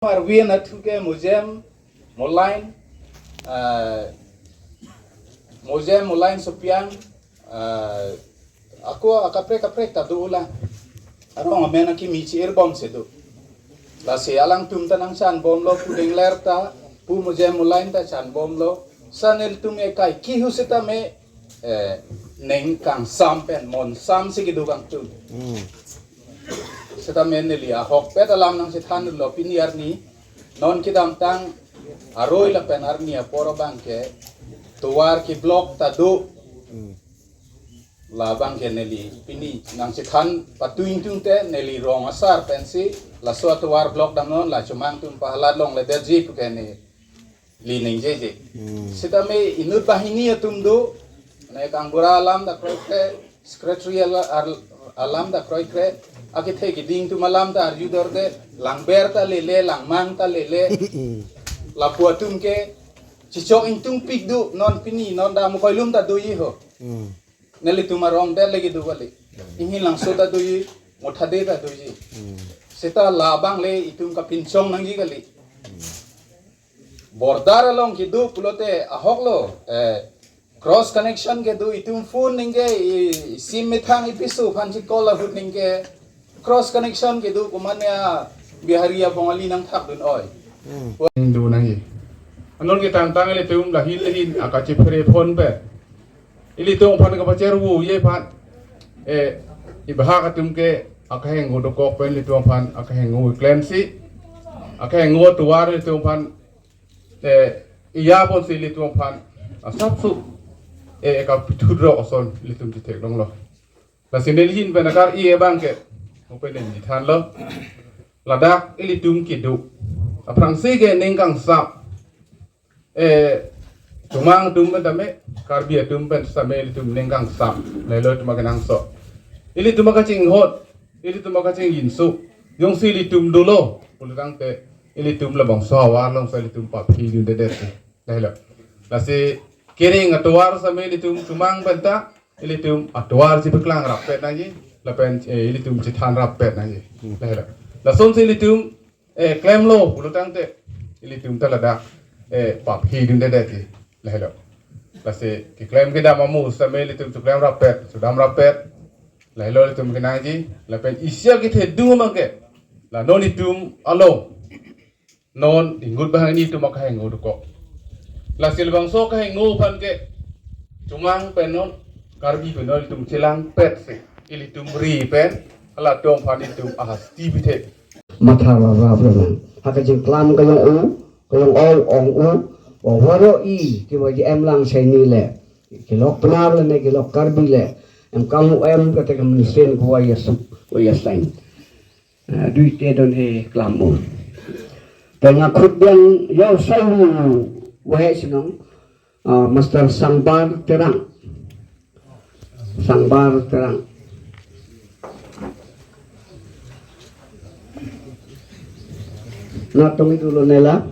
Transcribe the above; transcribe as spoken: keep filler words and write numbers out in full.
Arvi anatthu ke Mojem, Molain, ah, Mojem, Molain, Sopiang, ah, ako akaprek kaprek ta do lang. Arong amen akimi chi-irbom si do. Lasi alangtum ta nangchanbomlo, pu dengler ta, pu Mojem Molain ta chanbomlo. Sa nelitum ekai kihu sitame, eh, neng kangsam pen monsam si kedo kangtung. Hmm. Sitame neli ahokpet alam nangchethanlo pini arni. Non kedamtang aroi lapen arni apor abang ke tovar ke block ta do. Hmm. Labang ke neli pini nangchethan patuingtung te neli rong asar pensi laso atovar block damnon, la chomang atum pahalat longledetji pu ke neli ningjeje. Hmm. Sitame inut banghini atum do, ne kangbura alam ta kroikre, secretary ala-, ar-, alam ta kroikre, akethe keding atum alam ta arjudorde, langber ta lele, langmang ta lele, lapu atum ke chichok ingtungpik do, non pini, non da Mukoilum ta doji ho. Hmm. Nelitum arong det lagi do kali. Inghin Langso ta doji, Mothade ta doji. Hmm. Seta labang le itum kapinchong nangji kali. Hmm. Border along kedo pulote ahoklo, eh, cross connection kedo, itum phone ningke, i, sim methang ipiso aphan si call ahut ningke cross connection kedo, komatne a Bihari a Bongali nangthakdun oi. Hmm. Hindu nangji. Anon ketangtang ilitum lahin lahin akachiphere phone pe. Ilitum aphan kapachervoji aphan. Eh, ibahak atum ke akahingno dokok pen ilitum aphan akahingno klemsi. Akahingno atovar ilitum aphan, eh, ijapon si ilitum aphan asapso, eh, kapithudrok ason ilitum chitheklonglo. Lasi nelihin pen akar-i abang ke, open neli thanlo. Ladak ilitum kedo. Aphrangsi ke neng kangsam. Eh, chomang atum pen tame, Karbi atum pen tame ilitum neng kangsam. Lahelo itum akenangsot. Ilitum akachinghon, ilitum akachingjinso. Jongsi ilitum dolo, pulotangte ilitum labangso ahavar alongsi ilitum paphidundedet. Lahelo. Lasi kereng atovar tame ilitum chomang pen ta, ilitum atovar chipaklang rappet nangji, lapen, eh, ilitum chethan rappet nangji. Hmm. Lahelo. Lasonsi ilitum, eh, klemlo pulotangte, ilitum ta ladak, eh, paphidundedetji. Lahelo. Lasi keklem kedam amo tame ilitum choklem rappet, chodam rappet. Lahelo ilitum kenangji, lapen isi akethedung abang ke. La non itum along. Non inut banghini atum akahingno dokok. Lasi labangso akahingno aphan ke chomang pen non, Karbi pen non ilitum chelangpet si, ilitum ri pen, halatum aphan ilitum ahasti pithe. Matha rap rap lo nang. Ha kachingklam kayong-o, kayong-o, ong-o, o varo i, kiwa ji em lang saini le. Kelok Pnar le ne, kelok Karbi le. Em kang-o em kate kamunsin kuwa ya sup, kuwa ya sain. Ah, duite don he klam-o. Tengah khut yang yau sai wahe sinong, ah, Master Sangbar Terang. Sangbar Terang. Na tong itu lo nela.